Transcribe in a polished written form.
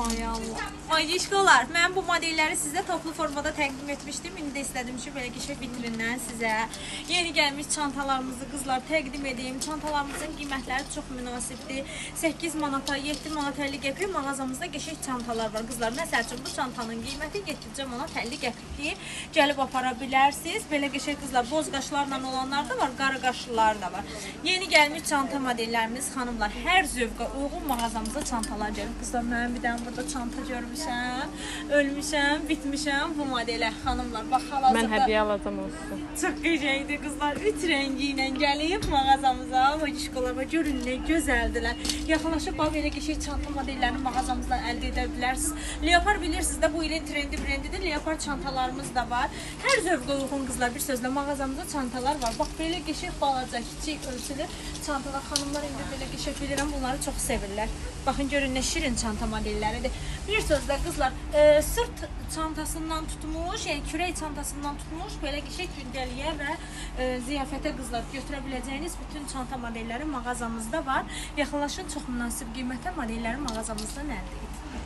Ay Allah. Mayişkolar, mən bu modelləri sizə toplu formada təqdim etmişdim. İndi də istədim ki, belə qəşəng vitrindən sizə yeni gəlmiş çantalarımızı qızlar təqdim edeyim. Çantalarımızın qiymətləri çox münasibdir. 8 manata, 7 manat 50 qəpik mağazamızda qəşəng çantalar var qızlar. Məsəl üçün bu çantanın qiyməti 7 manat 50 qəpikdir. Gəlib apara bilərsiniz. Belə qəşəng qızlar, boz qaşlarla olanlar da var, qara qaşlılar da var. Yeni gəlmiş çanta modellərimiz xanımlar, hər zövqə uyğun mağazamıza çantalar gəlib. Qızlar, mən bir dənə burada çanta görmüşəm, ölmüşəm, bitmişəm bu modelə xanımlar. Bax, hal-hazırda Mən hədiyyə alacam olsun. Çox qəşəngdir qızlar. 3 rəngi ilə gəlib mağazamıza. Vacişkolar, bax görün nə gözəldilər. Yaxınlaşıb bax belə qəşəng çanta modellərini mağazamızdan əldə edə bilərsiniz. Leopar bilirsiniz də bu ilin trendi brendidir. Leopar çantalarımız da var. Hər zövqə uyğun qızlar, bir sözlə mağazamızda çantalar var. Bax belə qəşəng balaca, kiçik ölçülü çantalar xanımlar indi belə qəşəng bilirəm bunları çox sevirlər. Baxın görün nə şirin çanta modelləridir. Bir sözlə qızlar, sırt çantasından tutmuş, yəni kürək çantasından tutmuş, belə qəşəng gündəliyə və ziyafətə qızlar götürə biləcəyiniz bütün çanta modelləri mağazamızda var. Yaxınlaşın, çox münasib qiymətə modelləri mağazamızdan əldə edin.